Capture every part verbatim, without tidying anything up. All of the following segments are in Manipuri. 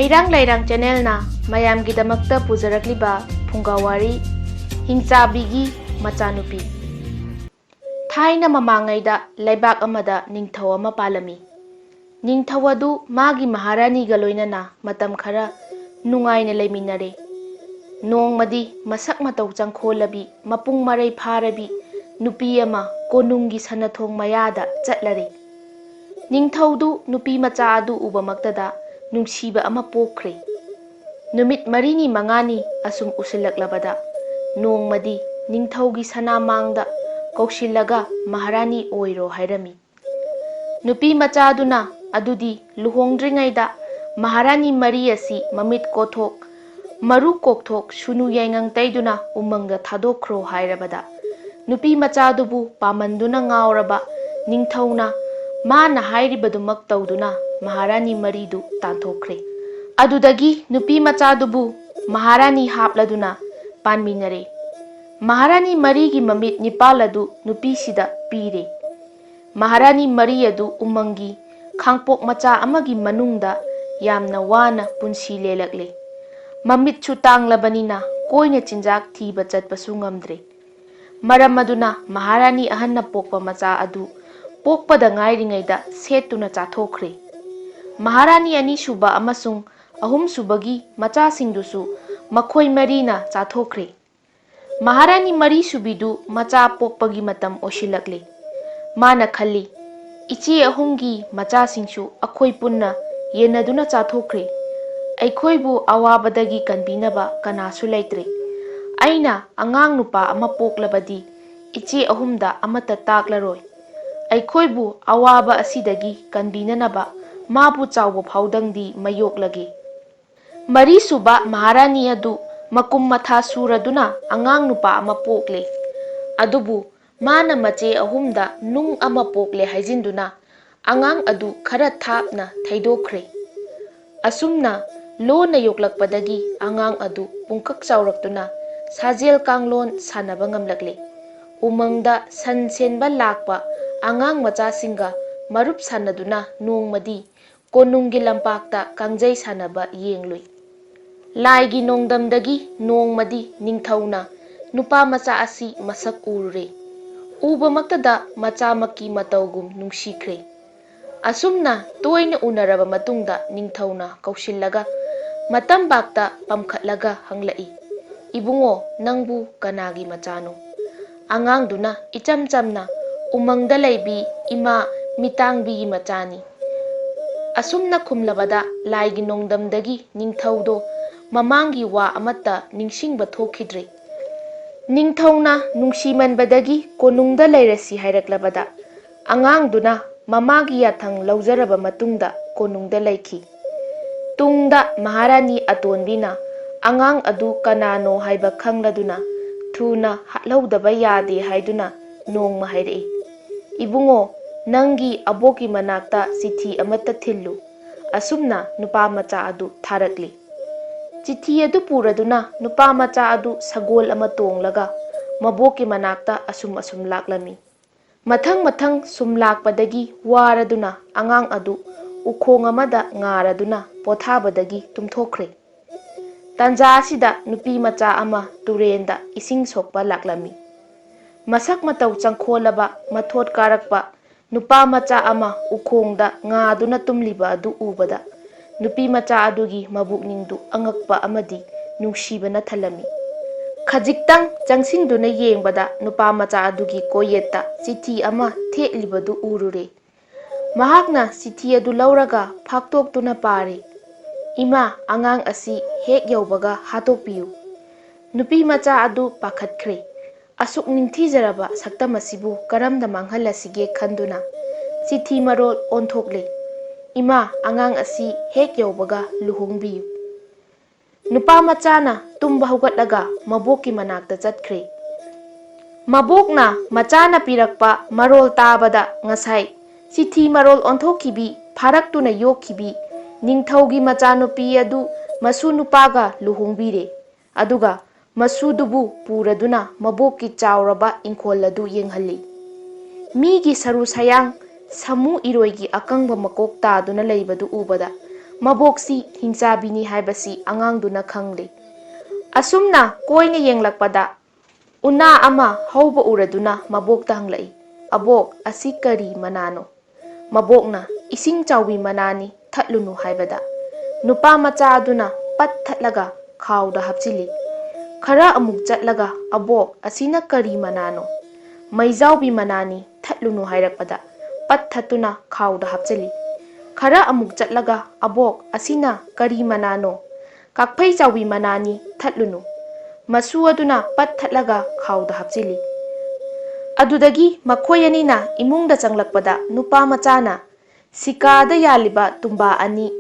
ꯍꯩꯔꯥꯡ ꯂꯩꯔꯥꯡ ꯆꯦꯅꯦꯜꯅ ꯃꯌꯥꯝꯒꯤꯗꯃꯛꯇ ꯄꯨꯖꯔꯛꯂꯤꯕ ꯐꯨꯡꯒꯥꯋꯥꯔꯤ, ꯍꯤꯡꯆꯥꯕꯤꯒꯤ ꯃꯆꯥꯅꯨꯄꯤ꯫ ꯊꯥꯏꯅ ꯃꯃꯥꯡꯉꯩꯗ ꯂꯩꯕꯥꯛ ꯑꯃꯗ ꯅꯤꯡꯊꯧ ꯑꯃ ꯄꯥꯜꯂꯝꯃꯤ꯫ ꯅꯤꯡꯊꯧ ꯑꯗꯨ ꯃꯥꯒꯤ ꯃꯍꯥꯔꯥꯅꯤꯒ ꯂꯣꯏꯅꯅ ꯃꯇꯝ ꯈꯔ ꯅꯨꯡꯉꯥꯏꯅ ꯂꯩꯃꯤꯟꯅꯔꯦ꯫ ꯅꯣꯡꯃꯗꯤ ꯃꯁꯛ ꯃꯇꯧ ꯆꯪꯈꯣꯜꯂꯕꯤ, ꯃꯄꯨꯡ ꯃꯔꯩ ꯐꯥꯔꯕꯤ ꯅꯨꯄꯤ ꯑꯃ ꯀꯣꯅꯨꯡꯒꯤ ꯁꯅꯥꯊꯣꯡ ꯃꯌꯥꯗ ꯆꯠꯂꯔꯦ꯫ ꯅꯤꯡꯊꯧꯗꯨ ꯅꯨꯄꯤ ꯃꯆꯥ ꯑꯗꯨ ꯎꯕꯃꯛꯇꯗ ꯅꯨꯡꯁꯤꯕ ꯑꯃ ꯄꯣꯛꯈ꯭ꯔꯦ꯫ ꯅꯨꯃꯤꯠ ꯃꯔꯤꯅꯤ ꯃꯉꯥꯅꯤ ꯑꯁꯨꯝ ꯎꯁꯤꯜꯂꯛꯂꯕꯗ, ꯅꯣꯡꯃꯗꯤ ꯅꯤꯡꯊꯧꯒꯤ ꯁꯅꯥꯃꯥꯡꯗ ꯀꯧꯁꯤꯜꯂꯒ ꯃꯍꯥꯔꯥꯅꯤ ꯑꯣꯏꯔꯣ ꯍꯥꯏꯔꯝꯃꯤ꯫ ꯅꯨꯄꯤ ꯃꯆꯥꯗꯨꯅ ꯑꯗꯨꯗꯤ ꯂꯨꯍꯣꯡꯗ꯭ꯔꯤꯉꯩꯗ ꯃꯍꯥꯔꯥꯅꯤ ꯃꯔꯤ ꯑꯁꯤ ꯃꯃꯤꯠ ꯀꯣꯊꯣꯛ, ꯃꯔꯨ ꯀꯣꯛꯊꯣꯛ, ꯁꯨꯅꯨ ꯌꯥꯏꯉꯪ ꯇꯩꯗꯨꯅ ꯎꯃꯪꯗ ꯊꯥꯗꯣꯛꯈ꯭ꯔꯣ ꯍꯥꯏꯔꯕꯗ, ꯅꯨꯄꯤ ꯃꯆꯥꯗꯨꯕꯨ ꯄꯥꯝꯃꯟꯗꯨꯅ ꯉꯥꯎꯔꯕ ꯅꯤꯡꯊꯧꯅ ꯃꯥꯅ ꯍꯥꯏꯔꯤꯕꯗꯨꯃꯛ ꯇꯧꯗꯨꯅ ꯃꯍꯥꯔꯥꯅꯤ ꯃꯔꯤꯗꯨ ꯇꯥꯟꯊꯣꯛꯈ꯭ꯔꯦ꯫ ꯑꯗꯨꯗꯒꯤ ꯅꯨꯄꯤ ꯃꯆꯥꯗꯨꯕꯨ ꯃꯍꯥꯔꯥꯅꯤ ꯍꯥꯞꯂꯗꯨꯅ ꯄꯥꯟꯃꯤꯟꯅꯔꯦ꯫ ꯃꯍꯥꯔꯥꯅꯤ ꯃꯔꯤꯒꯤ ꯃꯃꯤꯠ ꯅꯤꯄꯥꯜ ꯑꯗꯨ ꯅꯨꯄꯤꯁꯤꯗ ꯄꯤꯔꯦ꯫ ꯃꯍꯥꯔꯥꯅꯤ ꯃꯔꯤ ꯑꯗꯨ ꯎꯃꯪꯒꯤ ꯈꯥꯡꯄꯣꯛ ꯃꯆꯥ ꯑꯃꯒꯤ ꯃꯅꯨꯡꯗ ꯌꯥꯝꯅ ꯋꯥꯅ ꯄꯨꯟꯁꯤ ꯂꯦꯜꯂꯛꯂꯦ꯫ ꯃꯃꯤꯠꯁꯨ ꯇꯥꯡꯂꯕꯅꯤꯅ ꯀꯣꯏꯅ ꯆꯤꯟꯖꯥꯛ ꯊꯤꯕ ꯆꯠꯄꯁꯨ ꯉꯝꯗ꯭ꯔꯦ꯫ ꯃꯔꯝ ꯑꯗꯨꯅ ꯃꯍꯥꯔꯥꯅꯤ ꯑꯍꯟꯅ ꯄꯣꯛꯄ ꯃꯆꯥ ꯑꯗꯨ ꯄꯣꯛꯄꯗ ꯉꯥꯏꯔꯤꯉꯩꯗ ꯁꯦꯠꯇꯨꯅ ꯆꯥꯊꯣꯛꯈ꯭ꯔꯦ꯫ ꯃꯍꯥꯔꯥꯅꯤ ꯑꯅꯤꯁꯨꯕ ꯑꯃꯁꯨꯡ ꯑꯍꯨꯝꯁꯨꯕꯒꯤ ꯃꯆꯥꯁꯤꯡꯗꯨꯁꯨ ꯃꯈꯣꯏ ꯃꯔꯤꯅ ꯆꯥꯊꯣꯛꯈ꯭ꯔꯦ꯫ ꯃꯍꯥꯔꯥꯅꯤ ꯃꯔꯤꯁꯨꯕꯤꯗꯨ ꯃꯆꯥ ꯄꯣꯛꯄꯒꯤ ꯃꯇꯝ ꯑꯣꯏꯁꯤꯜꯂꯛꯂꯦ꯫ ꯃꯥꯅ ꯈꯜꯂꯤ, "ꯏꯆꯦ ꯑꯍꯨꯝꯒꯤ ꯃꯆꯥꯁꯤꯡꯁꯨ ꯑꯩꯈꯣꯏ ꯄꯨꯟꯅ ꯌꯦꯟꯅꯗꯨꯅ ꯆꯥꯊꯣꯛꯈ꯭ꯔꯦ꯫ ꯑꯩꯈꯣꯏꯕꯨ ꯑꯋꯥꯕꯗꯒꯤ ꯀꯟꯕꯤꯅꯕ ꯀꯅꯥꯁꯨ ꯂꯩꯇ꯭ꯔꯦ꯫ ꯑꯩꯅ ꯑꯉꯥꯡ ꯅꯨꯄꯥ ꯑꯃ ꯄꯣꯛꯂꯕꯗꯤ ꯏꯆꯦ ꯑꯍꯨꯝꯗ ꯑꯃꯠꯇ ꯇꯥꯛꯂꯔꯣꯏ꯫ ꯑꯩꯈꯣꯏꯕꯨ ꯑꯋꯥꯕ ꯑꯁꯤꯗꯒꯤ ꯀꯟꯕꯤꯅꯅꯕ ꯃꯥꯕꯨ ꯆꯥꯎꯕ ꯐꯥꯎꯗꯪꯗꯤ ꯃꯌꯣꯛꯂꯒꯦ"꯫ ꯃꯔꯤꯁꯨꯕ ꯃꯍꯥꯔꯥꯅꯤ ꯑꯗꯨ ꯃꯀꯨꯝ ꯃꯊꯥ ꯁꯨꯔꯗꯨꯅ ꯑꯉꯥꯡ ꯅꯨꯄꯥ ꯑꯃ ꯄꯣꯛꯂꯦ꯫ ꯑꯗꯨꯕꯨ ꯃꯥꯅ ꯃꯆꯦ ꯑꯍꯨꯝꯗ ꯅꯨꯡ ꯑꯃ ꯄꯣꯛꯂꯦ ꯍꯥꯏꯖꯤꯟꯗꯨꯅ ꯑꯉꯥꯡ ꯑꯗꯨ ꯈꯔ ꯊꯥꯞꯅ ꯊꯩꯗꯣꯛꯈ꯭ꯔꯦ꯫ ꯑꯁꯨꯝꯅ ꯂꯣꯟꯅ ꯌꯣꯛꯂꯛꯄꯗꯒꯤ ꯑꯉꯥꯡ ꯑꯗꯨ ꯄꯨꯡꯀꯛ ꯆꯥꯎꯔꯛꯇꯨꯅ ꯁꯥꯖꯦꯜ ꯀꯥꯡꯂꯣꯟ ꯁꯥꯟꯅꯕ ꯉꯝꯂꯛꯂꯦ꯫ ꯎꯃꯪꯗ ꯁꯟ ꯁꯦꯟꯕ ꯂꯥꯛꯄ ꯑꯉꯥꯡ ꯃꯆꯥꯁꯤꯡꯒ ꯃꯔꯨꯞ ꯁꯥꯟꯅꯗꯨꯅ ꯅꯣꯡꯃꯗꯤ ꯀꯣꯅꯨꯡꯒꯤ ꯂꯝꯄꯥꯛꯇ ꯀꯥꯡꯖꯩ ꯁꯥꯟꯅꯕ ꯌꯦꯡꯂꯨꯏ꯫ ꯂꯥꯏꯒꯤ ꯅꯣꯡꯗꯝꯗꯒꯤ ꯅꯣꯡꯃꯗꯤ ꯅꯤꯡꯊꯧꯅ ꯅꯨꯄꯥ ꯃꯆꯥ ꯑꯁꯤ ꯃꯁꯛ ꯎꯔꯨꯔꯦ꯫ ꯎꯕꯃꯛꯇꯗ ꯃꯆꯥꯃꯛꯀꯤ ꯃꯇꯧꯒꯨꯝ ꯅꯨꯡꯁꯤꯈ꯭ꯔꯦ꯫ ꯑꯁꯨꯝꯅ ꯇꯣꯏꯅ ꯎꯅꯔꯕ ꯃꯇꯨꯡꯗ ꯅꯤꯡꯊꯧꯅ ꯀꯧꯁꯤꯜꯂꯒ ꯃꯇꯝꯕꯥꯛꯇ ꯄꯝꯈꯠꯂꯒ ꯍꯪꯂꯛꯏ, "ꯏꯕꯨꯡꯉꯣ, ꯅꯪꯕꯨ ꯀꯅꯥꯒꯤ ꯃꯆꯥꯅꯣ?" ꯑꯉꯥꯡꯗꯨꯅ ꯏꯆꯝ ꯆꯝꯅ, "ꯎꯃꯪꯗ ꯂꯩꯕꯤ ꯏꯃꯥ ꯃꯤꯇꯥꯡꯕꯤꯒꯤ ꯃꯆꯥꯅꯤ"꯫ ꯑꯁꯨꯝꯅ ꯈꯨꯝꯂꯕꯗ ꯂꯥꯏꯒꯤ ꯅꯣꯡꯗꯝꯗꯒꯤ ꯅꯤꯡꯊꯧꯗꯣ ꯃꯃꯥꯡꯒꯤ ꯋꯥ ꯑꯃꯠꯇ ꯅꯤꯡꯁꯤꯡꯕ ꯊꯣꯛꯈꯤꯗ꯭ꯔꯦ꯫ ꯅꯤꯡꯊꯧꯅ ꯅꯨꯡꯁꯤꯃꯟꯕꯗꯒꯤ ꯀꯣꯅꯨꯡꯗ ꯂꯩꯔꯁꯤ ꯍꯥꯏꯔꯛꯂꯕꯗ ꯑꯉꯥꯡꯗꯨꯅ ꯃꯃꯥꯒꯤ ꯌꯥꯊꯪ ꯂꯧꯖꯔꯕ ꯃꯇꯨꯡꯗ ꯀꯣꯅꯨꯡꯗ ꯂꯩꯈꯤ꯫ ꯇꯨꯡꯗ ꯃꯍꯥꯔꯥꯅꯤ ꯑꯇꯣꯟꯕꯤꯅ ꯑꯉꯥꯡ ꯑꯗꯨ ꯀꯅꯥꯅꯣ ꯍꯥꯏꯕ ꯈꯪꯂꯗꯨꯅ ꯊꯨꯅ ꯍꯥꯠꯍꯧꯗꯕ ꯌꯥꯗꯦ ꯍꯥꯏꯗꯨꯅ ꯅꯣꯡꯃ ꯍꯥꯏꯔꯛꯏ, "ꯏꯕꯨꯡꯉꯣ, ꯅꯪꯒꯤ ꯑꯕꯣꯛꯀꯤ ꯃꯅꯥꯛꯇ ꯆꯤꯊꯤ ꯑꯃꯠꯇ ꯊꯤꯜꯂꯨ"꯫ ꯑꯁꯨꯝꯅ ꯅꯨꯄꯥ ꯃꯆꯥ ꯑꯗꯨ ꯊꯥꯔꯛꯂꯤ꯫ ꯆꯤꯊꯤ ꯑꯗꯨ ꯄꯨꯔꯗꯨꯅ ꯅꯨꯄꯥ ꯃꯆꯥ ꯑꯗꯨ ꯁꯒꯣꯜ ꯑꯃ ꯇꯣꯡꯂꯒ ꯃꯕꯣꯛꯀꯤ ꯃꯅꯥꯛꯇ ꯑꯁꯨꯝ ꯑꯁꯨꯝ ꯂꯥꯛꯂꯝꯃꯤ꯫ ꯃꯊꯪ ꯃꯊꯪ ꯁꯨꯝ ꯂꯥꯛꯄꯗꯒꯤ ꯋꯥꯔꯗꯨꯅ ꯑꯉꯥꯡ ꯑꯗꯨ ꯎꯈꯣꯡ ꯑꯃꯗ ꯉꯥꯔꯗꯨꯅ ꯄꯣꯊꯥꯕꯗꯒꯤ ꯇꯨꯝꯊꯣꯛꯈ꯭ꯔꯦ꯫ ꯇꯥꯟꯖꯥ ꯑꯁꯤꯗ ꯅꯨꯄꯤ ꯃꯆꯥ ꯑꯃ ꯇꯨꯔꯦꯟꯗ ꯏꯁꯤꯡ ꯁꯣꯛꯄ ꯂꯥꯛꯂꯝꯃꯤ꯫ ꯃꯁꯛ ꯃꯇꯧ ꯆꯪꯈꯣꯜꯂꯕ, ꯃꯊꯣꯠ ꯀꯥꯔꯛꯄ ꯅꯨꯄꯥ ꯃꯆꯥ ꯑꯃ ꯎꯈꯣꯡꯗ ꯉꯥꯗꯨꯅ ꯇꯨꯝꯂꯤꯕ ꯑꯗꯨ ꯎꯕꯗ ꯅꯨꯄꯤ ꯃꯆꯥ ꯑꯗꯨꯒꯤ ꯃꯕꯨꯛꯅꯤꯡꯗꯨ ꯑꯉꯛꯄ ꯑꯃꯗꯤ ꯅꯨꯡꯁꯤꯕꯅ ꯊꯜꯂꯝꯃꯤ꯫ ꯈꯖꯤꯛꯇꯪ ꯆꯪꯁꯤꯟꯗꯨꯅ ꯌꯦꯡꯕꯗ ꯅꯨꯄꯥ ꯃꯆꯥ ꯑꯗꯨꯒꯤ ꯀꯣꯌꯦꯠꯇ ꯆꯤꯊꯤ ꯑꯃ ꯊꯦꯠꯂꯤꯕꯗꯨ ꯎꯔꯨꯔꯦ꯫ ꯃꯍꯥꯛꯅ ꯆꯤꯊꯤ ꯑꯗꯨ ꯂꯧꯔꯒ ꯐꯥꯛꯇꯣꯛꯇꯨꯅ ꯄꯥꯔꯦ, "ꯏꯃꯥ, ꯑꯉꯥꯡ ꯑꯁꯤ ꯍꯦꯛ ꯌꯧꯕꯒ ꯍꯥꯠꯇꯣꯛꯄꯤꯌꯨ"꯫ ꯅꯨꯄꯤ ꯃꯆꯥ ꯑꯗꯨ ꯄꯥꯈꯠꯈ꯭ꯔꯦ꯫ ꯑꯁꯨꯛ ꯅꯤꯡꯊꯤꯖꯔꯕ ꯁꯛꯇꯝ ꯑꯁꯤꯕꯨ ꯀꯔꯝꯅ ꯃꯥꯡꯍꯜꯂꯁꯤꯒꯦ ꯈꯟꯗꯨꯅ ꯆꯤꯊꯤ ꯃꯔꯣꯜ ꯑꯣꯟꯊꯣꯛꯂꯦ, "ꯏꯃꯥ, ꯑꯉꯥꯡ ꯑꯁꯤ ꯍꯦꯛ ꯌꯧꯕꯒ ꯂꯨꯍꯣꯡꯕꯤꯌꯨ"꯫ ꯅꯨꯄꯥ ꯃꯆꯥꯅ ꯇꯨꯝꯕ ꯍꯧꯒꯠꯂꯒ ꯃꯕꯣꯛꯀꯤ ꯃꯅꯥꯛꯇ ꯆꯠꯈ꯭ꯔꯦ꯫ ꯃꯕꯣꯛꯅ ꯃꯆꯥꯅ ꯄꯤꯔꯛꯄ ꯃꯔꯣꯜ ꯇꯥꯕꯗ ꯉꯁꯥꯏ ꯆꯤꯊꯤ ꯃꯔꯣꯜ ꯑꯣꯟꯊꯣꯛꯈꯤꯕꯤ, ꯐꯥꯔꯛꯇꯨꯅ ꯌꯣꯛꯈꯤꯕꯤ ꯅꯤꯡꯊꯧꯒꯤ ꯃꯆꯥꯅꯨꯄꯤ ꯑꯗꯨ ꯃꯁꯨ ꯅꯨꯄꯥꯒ ꯂꯨꯍꯣꯡꯕꯤꯔꯦ꯫ ꯑꯗꯨꯒ ꯃꯁꯨꯗꯨꯕꯨ ꯄꯨꯔꯗꯨꯅ ꯃꯕꯣꯛꯀꯤ ꯆꯥꯎꯔꯕ ꯏꯪꯈꯣꯜ ꯑꯗꯨ ꯌꯦꯡꯍꯜꯂꯤ꯫ ꯃꯤꯒꯤ ꯁꯔꯨ ꯁꯌꯥꯡ ꯁꯥꯃꯨ ꯏꯔꯣꯏꯒꯤ ꯑꯀꯪꯕ ꯃꯀꯣꯛ ꯇꯥꯗꯨꯅ ꯂꯩꯕꯗꯨ ꯎꯕꯗ ꯃꯕꯣꯛꯁꯤ ꯍꯤꯡꯆꯥꯕꯤꯅꯤ ꯍꯥꯏꯕꯁꯤ ꯑꯉꯥꯡꯗꯨꯅ ꯈꯪꯂꯦ꯫ ꯑꯁꯨꯝꯅ ꯀꯣꯏꯅ ꯌꯦꯡꯂꯛꯄꯗ ꯎꯅꯥ ꯑꯃ ꯍꯧꯕ ꯎꯔꯗꯨꯅ ꯃꯕꯣꯛꯇ ꯍꯪꯂꯛꯏ, "ꯑꯕꯣꯛ, ꯑꯁꯤ ꯀꯔꯤ ꯃꯅꯥꯅꯣ?" ꯃꯕꯣꯛꯅ, "ꯏꯁꯤꯡ ꯆꯥꯎꯕꯤ ꯃꯅꯥꯅꯤ, ꯊꯠꯂꯨꯅꯨ" ꯍꯥꯏꯕꯗ ꯅꯨꯄꯥ ꯃꯆꯥ ꯑꯗꯨꯅ ꯄꯠ ꯊꯠꯂꯒ ꯈꯥꯎꯗ ꯍꯥꯞꯆꯤꯜꯂꯤ꯫ ꯈꯔ ꯑꯃꯨꯛ ꯆꯠꯂꯒ, "ꯑꯕꯣꯛ, ꯑꯁꯤꯅ ꯀꯔꯤ ꯃꯅꯥꯅꯣ?" "ꯃꯩꯖꯥꯎꯕꯤ ꯃꯅꯥꯅꯤ, ꯊꯠꯂꯨꯅꯨ" ꯍꯥꯏꯔꯛꯄꯗ ꯄꯠ ꯊꯠꯇꯨꯅ ꯈꯥꯎꯗ ꯍꯥꯞꯆꯤꯜꯂꯤ꯫ ꯈꯔ ꯑꯃꯨꯛ ꯆꯠꯂꯒ, "ꯑꯕꯣꯛ, ꯑꯁꯤꯅ ꯀꯔꯤ ꯃꯅꯥꯅꯣ?" "ꯀꯥꯛꯐꯩ ꯆꯥꯎꯕꯤ ꯃꯅꯥꯅꯤ, ꯊꯠꯂꯨꯅꯨ" ꯃꯁꯨ ꯑꯗꯨꯅ ꯄꯠ ꯊꯠꯂꯒ ꯈꯥꯎꯗ ꯍꯥꯞꯆꯤꯜꯂꯤ꯫ ꯑꯗꯨꯗꯒꯤ ꯃꯈꯣꯏ ꯑꯅꯤꯅ ꯏꯃꯨꯡꯗ ꯆꯪꯂꯛꯄꯗ ꯅꯨꯄꯥ ꯃꯆꯥꯅ, "ꯁꯤꯀꯥꯗ ꯌꯥꯜꯂꯤꯕ ꯇꯨꯝꯕꯥ ꯑꯅꯤ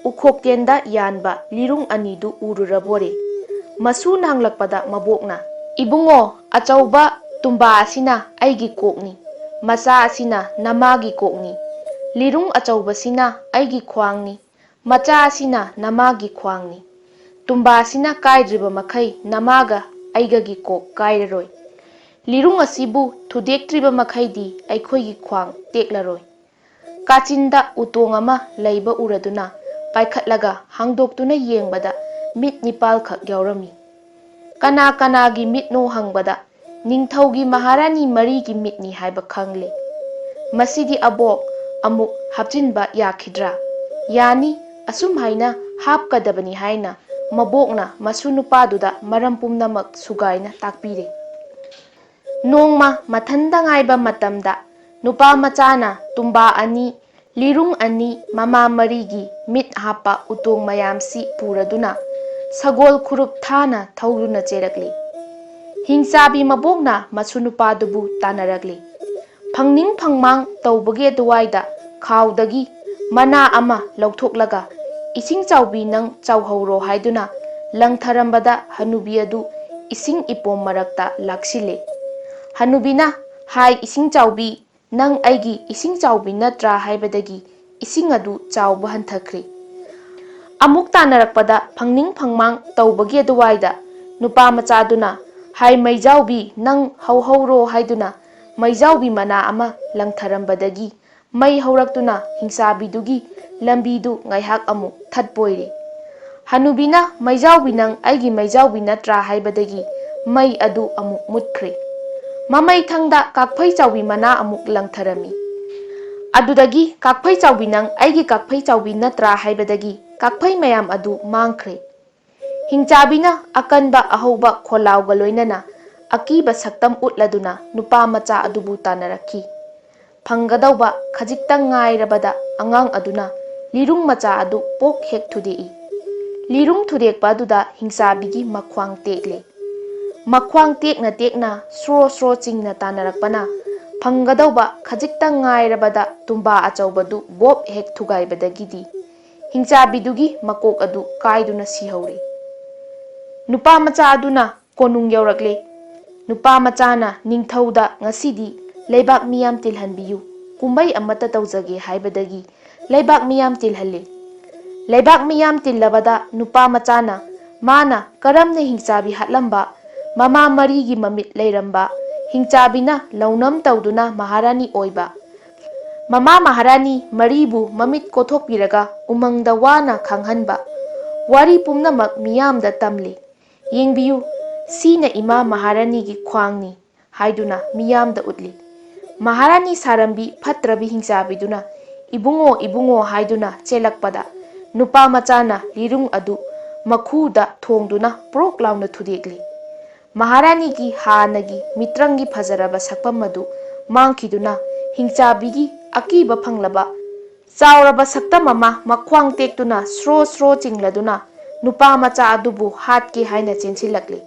ꯎꯈꯣꯛꯇꯦꯟꯗ ꯌꯥꯟꯕ ꯂꯤꯔꯨꯡ ꯑꯅꯤꯗꯨ ꯎꯔꯨꯔꯕꯣꯔꯦ?" ꯃꯁꯨꯅ ꯍꯪꯂꯛꯄꯗ ꯃꯕꯣꯛꯅ, "ꯏꯕꯨꯡꯉꯣ, ꯑꯆꯧꯕ ꯇꯨꯝꯕꯥ ꯑꯁꯤꯅ ꯑꯩꯒꯤ ꯀꯣꯛꯅꯤ, ꯃꯆꯥ ꯑꯁꯤꯅ ꯅꯃꯥꯒꯤ ꯀꯣꯛꯅꯤ꯫ ꯂꯤꯔꯨꯡ ꯑꯆꯧꯕꯁꯤꯅ ꯑꯩꯒꯤ ꯈ꯭ꯋꯥꯡꯅꯤ, ꯃꯆꯥ ꯑꯁꯤꯅ ꯅꯃꯥꯒꯤ ꯈ꯭ꯋꯥꯡꯅꯤ꯫ ꯇꯨꯝꯕꯥꯁꯤꯅ ꯀꯥꯏꯗ꯭ꯔꯤꯕ ꯃꯈꯩ ꯅꯃꯥꯒ ꯑꯩꯒꯒꯤ ꯀꯣꯛ ꯀꯥꯏꯔꯔꯣꯏ꯫ ꯂꯤꯔꯨꯡ ꯑꯁꯤꯕꯨ ꯊꯨꯗꯦꯛꯇ꯭ꯔꯤꯕ ꯃꯈꯩꯗꯤ ꯑꯩꯈꯣꯏꯒꯤ ꯈ꯭ꯋꯥꯡ ꯇꯦꯛꯂꯔꯣꯏ꯫" ꯀꯥꯆꯤꯟꯗ ꯎꯇꯣꯡ ꯑꯃ ꯂꯩꯕ ꯎꯔꯗꯨꯅ ꯄꯥꯏꯈꯠꯂꯒ ꯍꯥꯡꯗꯣꯛꯇꯨꯅ ꯌꯦꯡꯕꯗ ꯃꯤꯠ ꯅꯤꯄꯥꯜꯈꯛ ꯌꯥꯎꯔꯝꯃꯤ꯫ ꯀꯅꯥ ꯀꯅꯥꯒꯤ ꯃꯤꯠꯅꯣ ꯍꯪꯕꯗ ꯅꯤꯡꯊꯧꯒꯤ ꯃꯍꯥꯔꯥꯅꯤ ꯃꯔꯤꯒꯤ ꯃꯤꯠꯅꯤ ꯍꯥꯏꯕ ꯈꯪꯂꯦ꯫ "ꯃꯁꯤꯗꯤ ꯑꯕꯣꯛ ꯑꯃꯨꯛ ꯍꯥꯞꯆꯤꯟꯕ ꯌꯥꯈꯤꯗ꯭ꯔꯥ?" "ꯌꯥꯅꯤ, ꯑꯁꯨꯝ ꯍꯥꯏꯅ ꯍꯥꯞꯀꯗꯕꯅꯤ" ꯍꯥꯏꯅ ꯃꯕꯣꯛꯅ ꯃꯁꯨ ꯅꯨꯄꯥꯗꯨꯗ ꯃꯔꯝ ꯄꯨꯝꯅꯃꯛ ꯁꯨꯒꯥꯏꯅ ꯇꯥꯛꯄꯤꯔꯦ꯫ ꯅꯣꯡꯃ ꯃꯊꯟꯇ ꯉꯥꯏꯕ ꯃꯇꯝꯗ ꯅꯨꯄꯥ ꯃꯆꯥꯅ ꯇꯨꯝꯕꯥ ꯑꯅꯤ, ꯂꯤꯔꯨꯡ ꯑꯅꯤ, ꯃꯃꯥ ꯃꯔꯤꯒꯤ ꯃꯤꯠ ꯍꯥꯞꯄ ꯎꯇꯣꯡ ꯃꯌꯥꯝꯁꯤ ꯄꯨꯔꯗꯨꯅ ꯁꯒꯣꯜ ꯈꯨꯔꯨꯞ ꯊꯥꯅ ꯊꯧꯗꯨꯅ ꯆꯦꯜꯂꯛꯂꯤ꯫ ꯍꯤꯡꯆꯥꯕꯤ ꯃꯕꯣꯛꯅ ꯃꯁꯨ ꯅꯨꯄꯥꯗꯨꯕꯨ ꯇꯥꯟꯅꯔꯛꯂꯤ꯫ ꯐꯪꯅꯤꯡ ꯐꯪꯃꯥꯡ ꯇꯧꯕꯒꯤ ꯑꯗꯨꯋꯥꯏꯗ ꯈꯥꯎꯗꯒꯤ ꯃꯅꯥ ꯑꯃ ꯂꯧꯊꯣꯛꯂꯒ, "ꯏꯁꯤꯡ ꯆꯥꯎꯕꯤ, ꯅꯪ ꯆꯥꯎꯍꯧꯔꯣ" ꯍꯥꯏꯗꯨꯅ ꯂꯪꯊꯔꯝꯕꯗ ꯍꯅꯨꯕꯤ ꯑꯗꯨ ꯏꯁꯤꯡ ꯏꯄꯣꯝ ꯃꯔꯛꯇ ꯂꯥꯛꯁꯤꯜꯂꯦ꯫ ꯍꯅꯨꯕꯤꯅ, "ꯍꯥꯏ ꯏꯁꯤꯡ ꯆꯥꯎꯕꯤ, ꯅꯪ ꯑꯩꯒꯤ ꯏꯁꯤꯡ ꯆꯥꯎꯕꯤ ꯅꯠꯇ꯭ꯔꯥ?" ꯍꯥꯏꯕꯗꯒꯤ ꯏꯁꯤꯡ ꯑꯗꯨ ꯆꯥꯎꯕ ꯍꯟꯊꯈ꯭ꯔꯦ꯫ ꯑꯃꯨꯛ ꯇꯥꯟꯅꯔꯛꯄꯗ ꯐꯪꯅꯤꯡ ꯐꯪꯃꯥꯡ ꯇꯧꯕꯒꯤ ꯑꯗꯨꯋꯥꯏꯗ ꯅꯨꯄꯥ ꯃꯆꯥꯗꯨꯅ, "ꯍꯥꯏ ꯃꯩꯖꯥꯎꯕꯤ, ꯅꯪ ꯍꯧꯍꯧꯔꯣ" ꯍꯥꯏꯗꯨꯅ ꯃꯩꯖꯥꯎꯕꯤ ꯃꯅꯥ ꯑꯃ ꯂꯪꯊꯔꯝꯕꯗꯒꯤ ꯃꯩ ꯍꯧꯔꯛꯇꯨꯅ ꯍꯤꯡꯆꯥꯕꯤꯗꯨꯒꯤ ꯂꯝꯕꯤꯗꯨ ꯉꯥꯏꯍꯥꯛ ꯑꯃꯨꯛ ꯊꯠꯄꯣꯏꯔꯦ꯫ ꯍꯅꯨꯕꯤꯅ, "ꯃꯩꯖꯥꯎꯕꯤ, ꯅꯪ ꯑꯩꯒꯤ ꯃꯩꯖꯥꯎꯕꯤ ꯅꯠꯇ꯭ꯔꯥ?" ꯍꯥꯏꯕꯗꯒꯤ ꯃꯩ ꯑꯗꯨ ꯑꯃꯨꯛ ꯃꯨꯠꯈ꯭ꯔꯦ꯫ ꯃꯃꯩ ꯊꯪꯗ ꯀꯥꯛꯐꯩ ꯆꯥꯎꯕꯤ ꯃꯅꯥ ꯑꯃꯨꯛ ꯂꯪꯊꯔꯝꯃꯤ꯫ ꯑꯗꯨꯗꯒꯤ, "ꯀꯥꯛꯐꯩ ꯆꯥꯎꯕꯤ, ꯅꯪ ꯑꯩꯒꯤ ꯀꯥꯛꯐꯩ ꯆꯥꯎꯕꯤ ꯅꯠꯇ꯭ꯔꯥ?" ꯍꯥꯏꯕꯗꯒꯤ ꯀꯥꯛꯐꯩ ꯃꯌꯥꯝ ꯑꯗꯨ ꯃꯥꯡꯈ꯭ꯔꯦ꯫ ꯍꯤꯡꯆꯥꯕꯤꯅ ꯑꯀꯟꯕ ꯑꯍꯧꯕ ꯈꯣꯜꯂꯥꯎꯒ ꯂꯣꯏꯅꯅ ꯑꯀꯤꯕ ꯁꯛꯇꯝ ꯎꯠꯂꯗꯨꯅ ꯅꯨꯄꯥ ꯃꯆꯥ ꯑꯗꯨꯕꯨ ꯇꯥꯟꯅꯔꯛꯈꯤ꯫ ꯐꯪꯒꯗꯧꯕ ꯈꯖꯤꯛꯇꯪ ꯉꯥꯏꯔꯕꯗ ꯑꯉꯥꯡ ꯑꯗꯨꯅ ꯂꯤꯔꯨꯡ ꯃꯆꯥ ꯑꯗꯨ ꯄꯣꯛ ꯍꯦꯛ ꯊꯨꯗꯦꯛꯏ꯫ ꯂꯤꯔꯨꯡ ꯊꯨꯗꯦꯛꯄ ꯑꯗꯨꯗ ꯍꯤꯡꯆꯥꯕꯤꯒꯤ ꯃꯈ꯭ꯋꯥꯡ ꯇꯦꯛꯂꯦ꯫ ꯃꯈ꯭ꯋꯥꯡ ꯇꯦꯛꯅ ꯇꯦꯛꯅ ꯁ꯭ꯔꯣ ꯁ꯭ꯔꯣ ꯆꯤꯡꯅ ꯇꯥꯟꯅꯔꯛꯄꯅ ꯐꯪꯒꯗꯧꯕ ꯈꯖꯤꯛꯇꯪ ꯉꯥꯏꯔꯕꯗ ꯇꯨꯝꯕꯥ ꯑꯆꯧꯕꯗꯨ ꯕꯣꯞ ꯍꯦꯛ ꯊꯨꯒꯥꯏꯕꯗꯒꯤꯗꯤ ꯍꯤꯡꯆꯥꯕꯤꯗꯨꯒꯤ ꯃꯀꯣꯛ ꯑꯗꯨ ꯀꯥꯏꯗꯨꯅ ꯁꯤꯍꯧꯔꯦ꯫ ꯅꯨꯄꯥ ꯃꯆꯥ ꯑꯗꯨꯅ ꯀꯣꯅꯨꯡ ꯌꯧꯔꯛꯂꯦ꯫ ꯅꯨꯄꯥ ꯃꯆꯥꯅ ꯅꯤꯡꯊꯧꯗ, "ꯉꯁꯤꯗꯤ ꯂꯩꯕꯥꯛ ꯃꯤꯌꯥꯝ ꯇꯤꯜꯍꯟꯕꯤꯌꯨ, ꯀꯨꯝꯍꯩ ꯑꯃꯠꯇ ꯇꯧꯖꯒꯦ" ꯍꯥꯏꯕꯗꯒꯤ ꯂꯩꯕꯥꯛ ꯃꯤꯌꯥꯝ ꯇꯤꯜꯍꯜꯂꯦ꯫ ꯂꯩꯕꯥꯛ ꯃꯤꯌꯥꯝ ꯇꯤꯜꯂꯕꯗ ꯅꯨꯄꯥ ꯃꯆꯥꯅ ꯃꯥꯅ ꯀꯔꯝꯅ ꯍꯤꯡꯆꯥꯕꯤ ꯍꯥꯠꯂꯝꯕ, ꯃꯃꯥ ꯃꯔꯤꯒꯤ ꯃꯃꯤꯠ ꯂꯩꯔꯝꯕ, ꯍꯤꯡꯆꯥꯕꯤꯅ ꯂꯧꯅꯝ ꯇꯧꯗꯨꯅ ꯃꯍꯥꯔꯥꯅꯤ ꯑꯣꯏꯕ, ꯃꯃꯥ ꯃꯍꯥꯔꯥꯅꯤ ꯃꯔꯤꯕꯨ ꯃꯃꯤꯠ ꯀꯣꯊꯣꯛꯄꯤꯔꯒ ꯎꯃꯪꯗ ꯋꯥꯅ ꯈꯥꯡꯍꯟꯕ ꯋꯥꯔꯤ ꯄꯨꯝꯅꯃꯛ ꯃꯤꯌꯥꯝꯗ ꯇꯝꯂꯤ꯫ "ꯌꯦꯡꯕꯤꯌꯨ, ꯁꯤꯅ ꯏꯃꯥ ꯃꯍꯥꯔꯥꯅꯤꯒꯤ ꯈ꯭ꯋꯥꯡꯅꯤ" ꯍꯥꯏꯗꯨꯅ ꯃꯤꯌꯥꯝꯗ ꯎꯠꯂꯤ꯫ ꯃꯍꯥꯔꯥꯅꯤ ꯁꯥꯔꯝꯕꯤ ꯐꯠꯇ꯭ꯔꯕꯤ ꯍꯤꯡꯆꯥꯕꯤꯗꯨꯅ "ꯏꯕꯨꯡꯉꯣ, ꯏꯕꯨꯡꯉꯣ" ꯍꯥꯏꯗꯨꯅ ꯆꯦꯜꯂꯛꯄꯗ ꯅꯨꯄꯥ ꯃꯆꯥꯅ ꯂꯤꯔꯨꯡ ꯑꯗꯨ ꯃꯈꯨꯗ ꯊꯣꯡꯗꯨꯅ ꯄ꯭ꯔꯣꯛ ꯂꯥꯎꯅ ꯊꯨꯗꯦꯛꯂꯤ꯫ ꯃꯍꯥꯔꯥꯅꯤꯒꯤ ꯍꯥꯟꯅꯒꯤ ꯃꯤꯇ꯭ꯔꯪꯒꯤ ꯐꯖꯔꯕ ꯁꯛꯐꯝ ꯑꯗꯨ ꯃꯥꯡꯈꯤꯗꯨꯅ ꯍꯤꯡꯆꯥꯕꯤꯒꯤ ꯑꯀꯤꯕ ꯐꯪꯂꯕ ꯆꯥꯎꯔꯕ ꯁꯛꯇꯝ ꯑꯃ ꯃꯈ꯭ꯋꯥꯡ ꯇꯦꯛꯇꯨꯅ ꯁ꯭ꯔꯣ ꯁ꯭ꯔꯣ ꯆꯤꯡꯂꯗꯨꯅ ꯅꯨꯄꯥ ꯃꯆꯥ ꯑꯗꯨꯕꯨ ꯍꯥꯠꯀꯦ ꯍꯥꯏꯅ ꯆꯦꯟꯁꯤꯜꯂꯛꯂꯤ꯫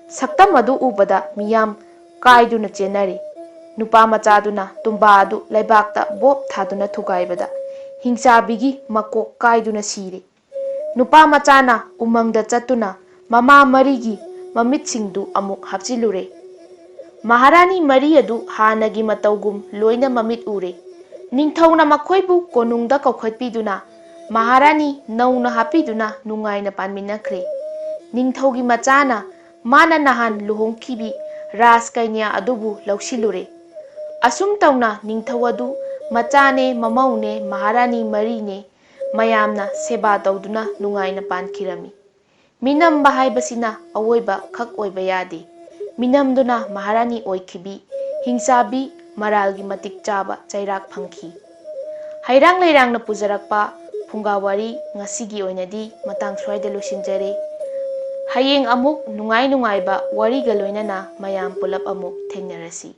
ꯁꯛꯇꯝ ꯑꯗꯨ ꯎꯕꯗ ꯃꯤꯌꯥꯝ ꯀꯥꯏꯗꯨꯅ ꯆꯦꯟꯅꯔꯤ꯫ ꯅꯨꯄꯥ ꯃꯆꯥꯗꯨꯅ ꯇꯨꯝꯕꯥ ꯑꯗꯨ ꯂꯩꯕꯥꯛꯇ ꯕꯣꯞ ꯊꯥꯗꯨꯅ ꯊꯨꯒꯥꯏꯕꯗ ꯍꯤꯡꯆꯥꯕꯤꯒꯤ ꯃꯀꯣꯛ ꯀꯥꯏꯗꯨꯅ ꯁꯤꯔꯦ꯫ ꯅꯨꯄꯥ ꯃꯆꯥꯅ ꯎꯃꯪꯗ ꯆꯠꯇꯨꯅ ꯃꯃꯥ ꯃꯔꯤꯒꯤ ꯃꯃꯤꯠꯁꯤꯡꯗꯨ ꯑꯃꯨꯛ ꯍꯥꯞꯆꯤꯜꯂꯨꯔꯦ꯫ ꯃꯍꯥꯔꯥꯅꯤ ꯃꯔꯤ ꯑꯗꯨ ꯍꯥꯟꯅꯒꯤ ꯃꯇꯧꯒꯨꯝ ꯂꯣꯏꯅ ꯃꯃꯤꯠ ꯎꯔꯦ꯫ ꯅꯤꯡꯊꯧꯅ ꯃꯈꯣꯏꯕꯨ ꯀꯣꯅꯨꯡꯗ ꯀꯧꯈꯠꯄꯤꯗꯨꯅ ꯃꯍꯥꯔꯥꯅꯤ ꯅꯧꯅ ꯍꯥꯞꯄꯤꯗꯨꯅ ꯅꯨꯡꯉꯥꯏꯅ ꯄꯥꯟꯃꯤꯟꯅꯈ꯭ꯔꯦ꯫ ꯅꯤꯡꯊꯧꯒꯤ ꯃꯆꯥꯅ ꯃꯥꯅ ꯅꯍꯥꯟ ꯂꯨꯍꯣꯡꯈꯤꯕꯤ ꯔꯥꯖ ꯀꯩꯅ꯭ꯌꯥ ꯑꯗꯨꯕꯨ ꯂꯧꯁꯤꯜꯂꯨꯔꯦ꯫ ꯑꯁꯨꯝ ꯇꯧꯅ ꯅꯤꯡꯊꯧ ꯑꯗꯨ ꯃꯆꯥꯅꯦ, ꯃꯃꯧꯅꯦ, ꯃꯍꯥꯔꯥꯅꯤ ꯃꯔꯤꯅꯦ, ꯃꯌꯥꯝꯅ ꯁꯦꯕꯥ ꯇꯧꯗꯨꯅ ꯅꯨꯡꯉꯥꯏꯅ ꯄꯥꯟꯈꯤꯔꯝꯃꯤ꯫ ꯃꯤꯅꯝꯕ ꯍꯥꯏꯕꯁꯤꯅ ꯑꯋꯣꯏꯕ ꯈꯛ ꯑꯣꯏꯕ ꯌꯥꯗꯦ꯫ ꯃꯤꯅꯝꯗꯨꯅ ꯃꯍꯥꯔꯥꯅꯤ ꯑꯣꯏꯈꯤꯕꯤ, ꯍꯤꯡꯆꯥꯕꯤ, ꯃꯔꯥꯜꯒꯤ ꯃꯇꯤꯛ ꯆꯥꯕ ꯆꯩꯔꯥꯛ ꯐꯪꯈꯤ꯫ ꯍꯩꯔꯥꯡ ꯂꯩꯔꯥꯡꯅ ꯄꯨꯖꯔꯛꯄ ꯐꯨꯡꯒꯥ ꯋꯥꯔꯤ ꯉꯁꯤꯒꯤ ꯑꯣꯏꯅꯗꯤ ꯃꯇꯥꯡ ꯁ꯭ꯋꯥꯏꯗ ꯂꯣꯏꯁꯤꯟꯖꯔꯦ꯫ ꯍꯌꯦꯡ ꯑꯃꯨꯛ ꯅꯨꯡꯉꯥꯏ ꯅꯨꯡꯉꯥꯏꯕ ꯋꯥꯔꯤꯒ ꯂꯣꯏꯅꯅ ꯃꯌꯥꯝ ꯄꯨꯂꯞ ꯑꯃꯨꯛ ꯊꯦꯡꯅꯔꯁꯤ꯫